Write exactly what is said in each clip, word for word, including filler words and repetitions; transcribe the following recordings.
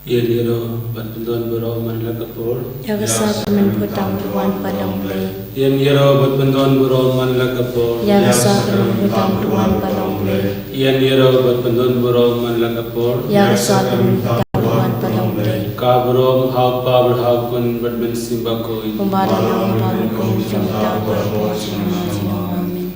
Ïa ngi ruh bad pyndon baroh man la ka por. Ïa ka sakramen pyrthei wan ba long Blei. Ïa ngi ruh bad pyndon baroh man la ka por. Ïa ka sakramen pyrthei wan ba long Blei. Ïa ngi ruh bad pyndon baroh man la ka por. Ïa ka sakramen pyrthei wan ba long Blei. Ka burom ha u Kpa bad ha u Khun bad Mynsiem Bakhuid. Kumba la long ba long kum jong ta ba por jong ma jong. Amen.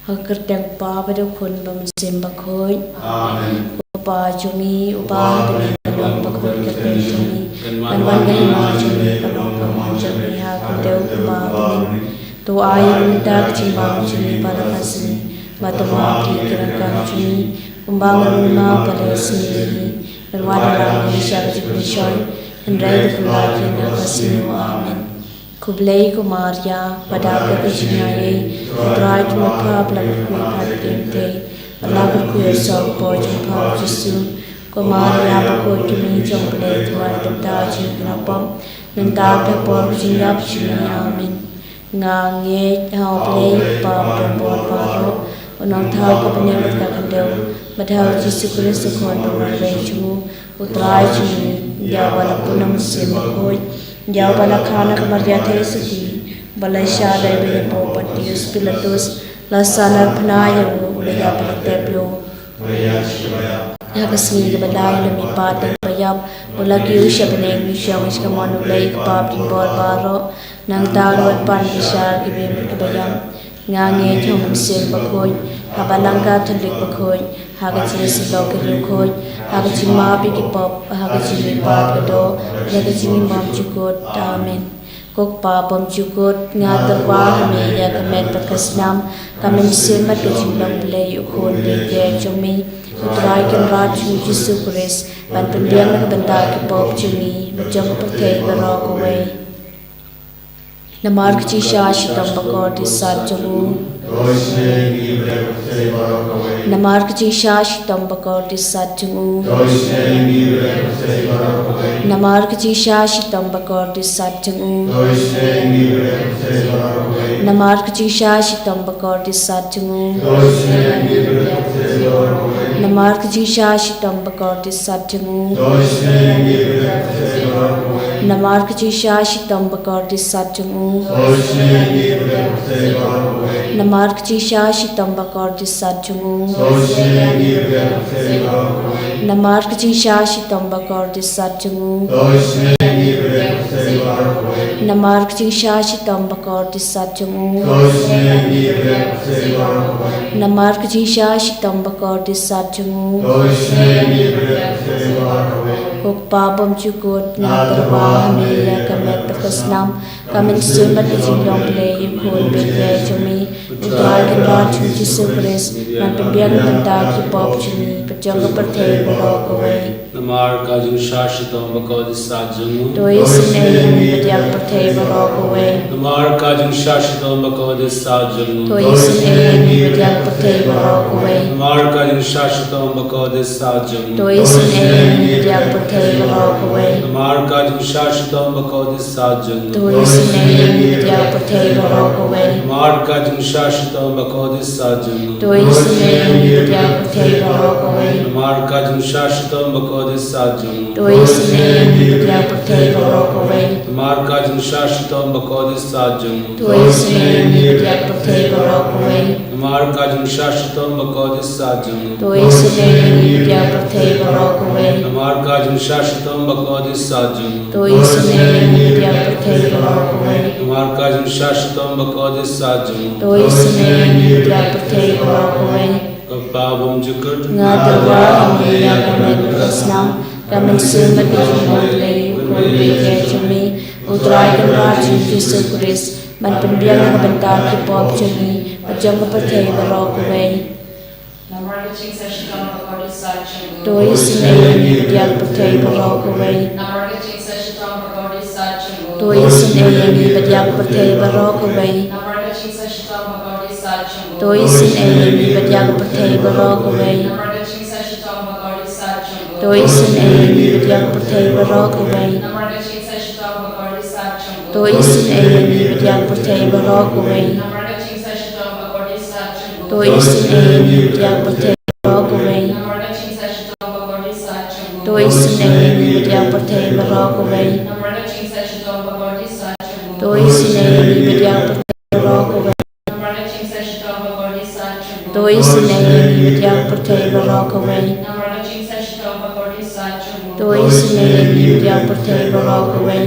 Ha ka kyrteng u Kpa bad u Khun bad Mynsiem Bakhuid. Amen. U Kpa jong ngi uba ha bneng, ka long bakhuid ka kyrteng jong ngi. Kan wan ka hima jong ngi, ka long ka mon jong ngi ha ka khyndew kumba ha bneng. To ai ïa ngi mynta ka jingbam jong ngi ba la ka sngi. Bad to map ïa ki ryngkat jong ngi kumba ngi ruh ngi map ïa ki ba la ïasngewthuh ïa ngi. Wat ïalam ngi sha ka jingpynshoi, hynrei to pynlait ïa ngi na ka sngi. Amen. Khublei ko Maria, ba da ka jingaiei, U Trai u don bad pha, ba la kyrkhu ïa pha ha ki kynthei, ba la kyrkhu ïa u saw u kpoh jong pha u Jisu. Ko Maria bakhuid, ka mei jong U Blei, to ai bynta ïa ngi kiba pop, mynta bad ha ka por ka jingïap jong ngi. Amen. Nga ngeit ha U Blei Kpa badonbor baroh, U Nongthaw ka bneng bad ka khyndew, bad ha U Jisu Khrist U Khun ba mut rei jong U, U Trai jong ngi, ïa uba la pun ha u Mynsiem Bakhuid, ïa uba la kha na ka Maria Theisotti, ba la shah da u Pontius Pilatus, la sahnarphna ïa u, u la ïap, u la tep ïa u. Ha ka sngi kaba lai la mihpat da kiba ïap, u la kiew sha bneng, u shong sha kamon U Blei Kpa badonbor baroh. Nangta u la wan pan bishar kiba im bad kiba ïap. Nga ngeit ha u Mynsiem Bakhuid, ha ka Balang Katholik bakhuid, ha ka jingïasyllok ki riewkhuid, ha ka jingmap ïa ki pop, ha ka jingmihpat ka doh, ha ka jingim bymjukut. Amen. Ko Kpa bymjukut, nga tyrwa ha me ïa ka met bad ka snam, ka mynsiem bad ka jinglong Blei U Khun beit jong me, U Trai Kynrad jong ngi U Jisu Khrist, ban pynbiang na ka bynta ki pop jong ngi bad jong ka pyrthei baroh kawei. Namar ka jingshisha shitom bakordit sat jong u. Namar ka jingshisha shitom bakordit sat jong u. Namar ka jingshisha shitom bakordit sat jong u. Namar ka jingshisha shitom bakordit sat jong u. Namar ka jingshisha shitom bakordit sat jong u. Namar ka jingshisha shitom bakordit sat jong u. Namar ka jingshisha shitom bakordit sat jong u. Namar ka jingshisha shitom bakordit sat jong u. Namar ka jingshisha shitom bakordit sat jong u. Namar ka jingshisha shitom bakordit sat jong u. Ko Kpa bymjukut, nga tyrwa ha me ïa ka met bad ka snam, ka mynsiem bad ka jinglong Blei U Khun beit jong me, U Trai Kynrad jong ngi U Jisu Khrist, ban pynbiang na ka bynta ki pop jong ngi bad jong ka pyrthei baroh kawei. Namar ka jingshisha shitom bakordit sat jong u. To isynei ïa ngi bad ïa ka pyrthei baroh kawei. Namar ka jingshisha shitom bakordit sat jong u. To isynei ïa ngi bad ïa ka pyrthei baroh kawei. Namar ka jingshisha shitom bakordit sat jong u. To isynei ïa ngi bad ïa ka pyrthei baroh kawei. Namar ka jingshisha shitom bakordit sat jong u. To isynei ïa ngi bad ïa ka pyrthei baroh kawei. Namar ka jingshisha shitom bakordit sat jong u. To isynei ïa ngi bad ïa ka pyrthei baroh kawei. Namar ka jingshisha shitom bakordit sat jong u. To isynei ïa ngi bad ïa ka pyrthei baroh kawei. Namar ka jingshisha shitom bakordit sat jong u. To isynei ïa ngi bad ïa ka pyrthei baroh kawei. Namar ka jingshisha shitom bakordit sat jong u. To isynei ïa ngi bad ïa ka pyrthei baroh kawei. Namar ka jingshisha shitom bakordit sat jong u. To isynei ïa ngi bad ïa ka pyrthei baroh kawei. Namar ka jingshisha shitom bakordit sat jong u. To isynei ïa ngi bad ïa ka pyrthei baroh kawei. Ko Kpa bymjukut, nga tyrwa ha me ïa ka met bad ka snam, ka mynsiem bad ka jinglong Blei U Khun beit jong me, U Trai Kynrad jong ngi U Jisu Khrist, ban pynbiang na ka bynta ki pop jong ngi bad jong ka pyrthei baroh kawei. Namar ka jingshisha shitom bakordit sat jong u. To isynei ïa ngi bad ïa ka pyrthei baroh kawei. Namar ka jingshisha shitom bakordit sat jong u. To isynei ïa ngi bad ïa ka pyrthei baroh kawei. Namar ka jingshisha shitom bakordit sat jong u. To isynei ïa ngi bad ïa ka pyrthei baroh kawei. Namar ka jingshisha shitom bakordit sat jong u. To isynei ïa ngi bad ïa ka pyrthei baroh kawei. Namar ka jingshisha shitom bakordit sat jong u. To isynei ïa ngi bad ïa ka pyrthei baroh kawei. Namar ka jingshisha shitom bakordit sat jong u. To isynei ïa ngi bad ïa ka pyrthei baroh kawei. Namar ka jingshisha shitom bakordit sat jong u. To To isynei ïa ngi bad ïa ka pyrthei baroh kawei. To isynei ïa ngi bad ïa ka pyrthei baroh kawei. To isynei ïa ngi bad ïa ka pyrthei baroh kawei. To isynei ïa ngi bad ïa ka pyrthei baroh kawei.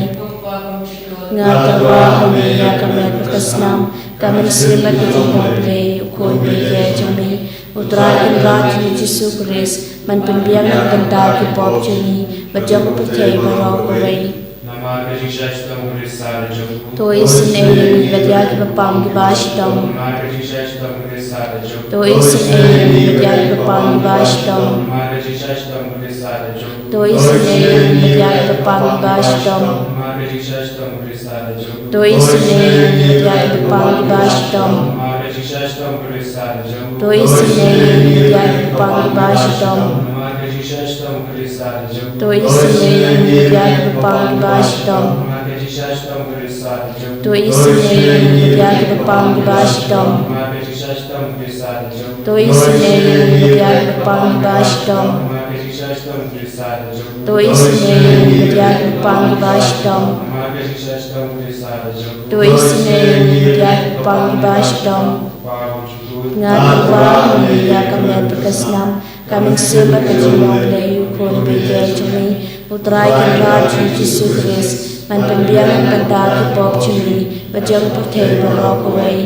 Nga tyrwa ha me ïa ka met bad ka snam, ka mynsiem bad ka jinglong Blei, U Khun bad U Blei jong me, U Trai Kynrad jong ngi Jisu Khrist, ban pynbiang na ka bynta ki pop jong ngi bad jong ka pyrthei baroh kawei. Namar ka jingshisha shitom u Khrist u don jong u. To isynei ïa ngi bad ïa kiba pang kiba shitom. Namar ka jingshisha shitom u Khrist u don jong u. To isynei ïa ngi bad ïa kiba pang kiba shitom. Namar ka jingshisha shitom u Khrist u don jong u. To isynei ïa ngi bad ïa kiba pang kiba shitom. Namar ka jingshisha shitom u Khrist u don jong u. To isynei ïa ngi bad ïa kiba pang kiba shitom. Namar ka jingshisha shitom u Khrist u don jong u. To isynei ïa ngi bad ïa kiba pang kiba shitom. Namar ka jingshisha shitom u Khrist u don jong u. To isynei ïa ngi bad ïa kiba pang kiba shitom. Namar ka jingshisha shitom u Khrist u don jong u. To isynei ïa ngi bad ïa kiba pang kiba shitom. Namar ka jingshisha shitom u Khrist u don jong u. To isynei ïa ngi bad ïa kiba pang kiba shitom. Namar ka jingshisha shitom u Khrist u don jong u. To isynei ïa ngi bad ïa kiba pang kiba shitom. Namar ka jingshisha shitom u Khrist u don jong u. To isynei ïa ngi bad ïa kiba pang kiba shitom. Nga tyrwa ha me ïa ka met bad ka snam, ka mynsiem bad ka jinglong Blei, U Khun bad U Blei jong me, U Trai Kynrad jong ngi Jisu Khrist, ban pynbiang na ka bynta ki pop jong ngi bad jong ka pyrthei baroh kawei.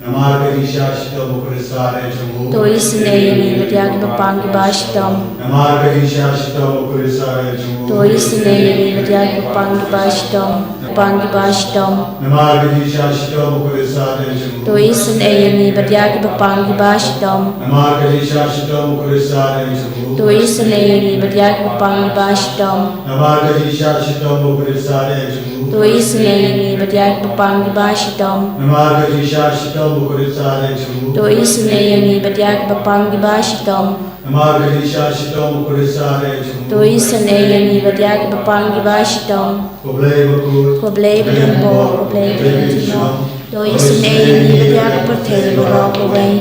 Namar ka jingshisha shitom u Khrist u don jong u. To isynei ïa ngi bad ïa kiba pang kiba shitom. Namar ka jingshisha shitom u Khrist u don jong u. To isynei ïa ngi bad ïa kiba pang kiba shitom. Pang kiba shitom. Namar ka jingshisha shitom u Khrist u don jong u. To isynei ïa ngi bad ïa kiba pang kiba shitom. Namar ka jingshisha shitom u Khrist u don jong u. To isynei ïa ngi bad ïa kiba pang kiba shitom. Namar ka jingshisha shitom u Khrist u don jong u. To isynei ïa ngi bad ïa kiba pang kiba shitom. Namar ka jingshisha shitom u Khrist u don jong u. To isynei ïa ngi bad ïa kiba pang kiba shitom. Namar ka jingshisha shitom u Khrist u don jong u. To isynei ïa ngi bad ïa kiba pang kiba shitom. Ko Blei bakhuid. Ko Blei badon bor, ko Blei baïngjynjar. To isynei ïa ngi bad ïa ka pyrthei baroh kawei.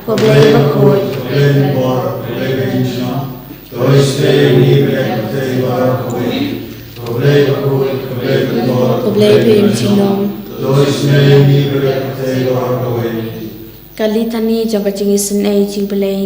Ko Blei bakhuid. Ko Blei badon bor, ko Blei baïngjynjar. To isynei ïa ngi bad ïa ka pyrthei baroh kawei. Ko Blei bakhuid, ko Blei badon bor, ko Blei baïngjynjar. To isynei ïa ngi bad ïa ka pyrthei baroh kawei. Ka Lithani jong ka jingisynei jingblei.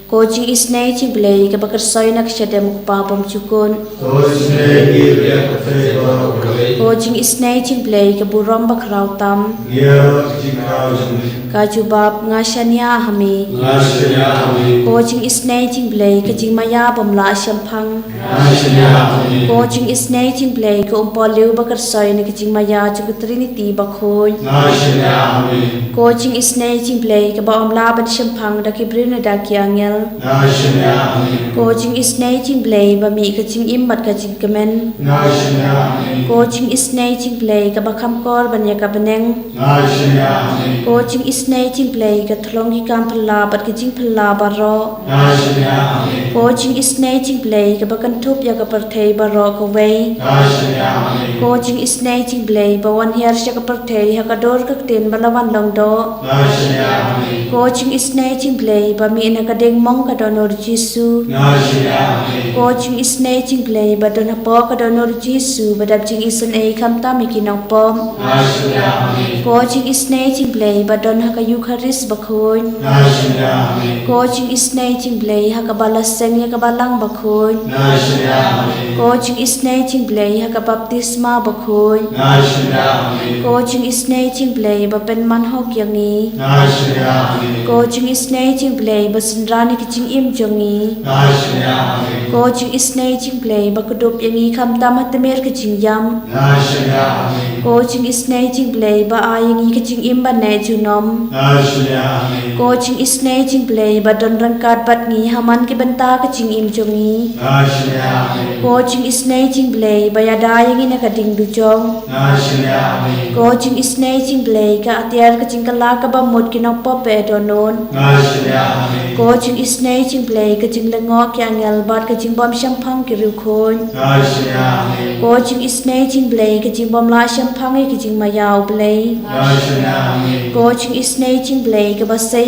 Ko jingisynei jingblei kaba kyrsoi na ka shadem u Kpa bymjukut. To isynei ïa ngi bad ïa ka pyrthei baroh kawei. Ko jingisynei jingblei ka burom bakhraw tam. Ngi ïaroh ka jingkhraw jong me. Ka jubab, nga shaniah ha me. Nga shaniah ha me. Ko jingisynei jingblei ka jingmaïa bym lah shemphang. Nga shaniah ha me. Ko jingisynei jingblei ka umpohliew bakyrsoi na ka jingmaïa jong ka Trinity bakhuid. Nga shaniah ha me. Ko jingisynei jingblei kaba ym lah ban shemphang da ki briew ne da ki angel. Nga shaniah ha me. Ko jingisynei jingblei ba mih ka jingim bad ka jingkmen. Nga shaniah ha me. Ko jingisynei jingblei kaba kham kor ban ïa ka bneng. Nga shaniah ha me. Ko jingisynei jingblei ka thlong ki kam phylla bad ki jingphylla baroh. Nga shaniah ha me. Ko jingisynei jingblei kaba kynthup ïa ka pyrthei baroh kawei. Nga shaniah ha me. Ko jingisynei jingblei ba wan hiar sha ka pyrthei ha ka dur ka ktien ba la wan long doh. Nga shaniah ha me. Ko jingisynei jingblei ba mih na ka diengmong ka dohnud u Jisu. Nga shaniah ha me. Ko jingisynei jingblei ba don hapoh ka dohnud u Jisu ba dap jingisynei khamtam ïa ki nongpop. Nga shaniah ha me. Ko jingisynei jingblei ba don ha ka Eukharist bakhuid. Nga shaniah ha me. Ko jingisynei jingblei ha kaba la seng ïa ka Balang bakhuid. Nga shaniah ha me. Ko jingisynei jingblei ha ka baptisma bakhuid. Nga shaniah ha me. Ko jingisynei jingblei ba pynman hok ïa ngi. Nga shaniah ha me. Ko jingisynei jingblei ba synran ïa ka jingim jong ngi. Nga shaniah ha me. Ko jingisynei jingblei ba kdup ïa ngi khamtam ha tmier ka jingïap. Nga shaniah ha me. Ko jingisynei jingblei ba ai ïa ngi ka jingim ban neh junom. Nga shaniah ha me. Ko jingisynei jingblei ba don ryngkat bad ngi ha man ki bynta ka jingim jong ngi. Nga shaniah ha me. Ko jingisynei jingblei ba ïada ïa ngi na ka ding dujok. Nga shaniah ha me. Ko jingisynei jingblei ka atiar ka jingkylla kaba mut ki nongpop ba dohnud. Nga shaniah ha me. Ko jingisynei jingblei ka jinglyngngoh ki angel bad ka jingbym shemphang ki riewkhuid. Nga shaniah ha me. Ko jingisynei jingblei ka jingbym lah shemphang ïa ka jingmaïa u Blei. Nga shaniah ha me. Ko jingisynei jingblei kaba sei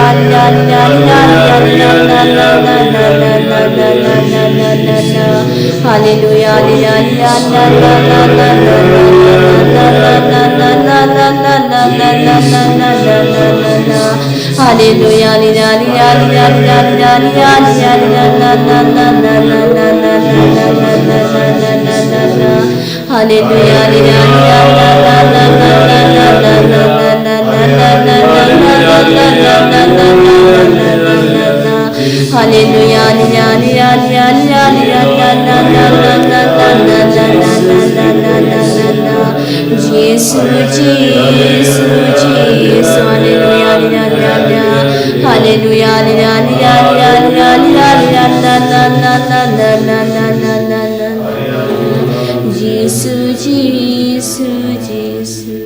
Hallelujah, hallelujah. Hallelujah, hallelujah, hallelujah, hallelujah, hallelujah, hallelujah, hallelujah. Hallelujah, hallelujah, hallelujah, hallelujah, hallelujah, hallelujah. Hallelujah, hallelujah, hallelujah, hallelujah, hallelujah, hallelujah. Jisu, Jisu, Jisu, hallelujah, hallelujah, hallelujah. Hallelujah, hallelujah, hallelujah, hallelujah, hallelujah, hallelujah. Jisu, Jisu, Jisu.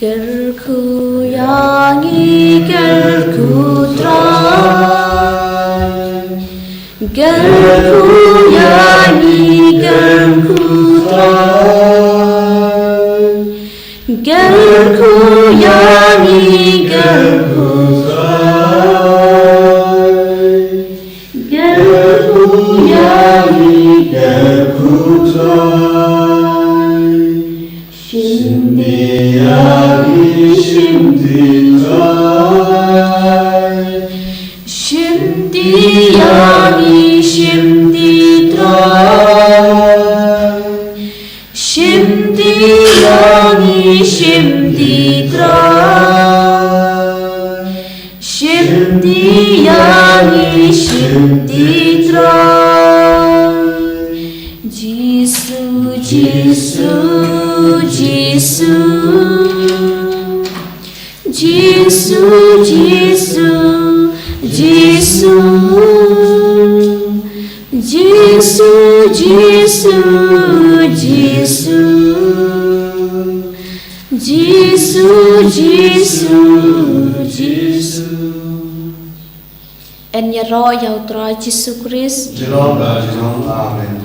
Kyrkhu ïa ngi, kyrkhu Trai. Kyrkhu ïa ngi, kyrkhu Trai. Kyrkhu ïa ngi, kyrkhu Trai. Kyrkhu ïa ngi, kyrkhu Trai. Shim ti ïa ngi, shim ti Trai. Shim ti ïa ngi, shim ti Trai. Shim ti ïa ngi, shim ti Trai. Shim ti ïa ngi, shim ti Trai. Jisu, Jisu, Jisu. Jisu, Jisu, Jisu. Jisu, Jisu, Jisu. Jisu, Jisu, Jisu. Yn ïaroh ïa U Trai Jisu Khrist. Junom la junom. Amen.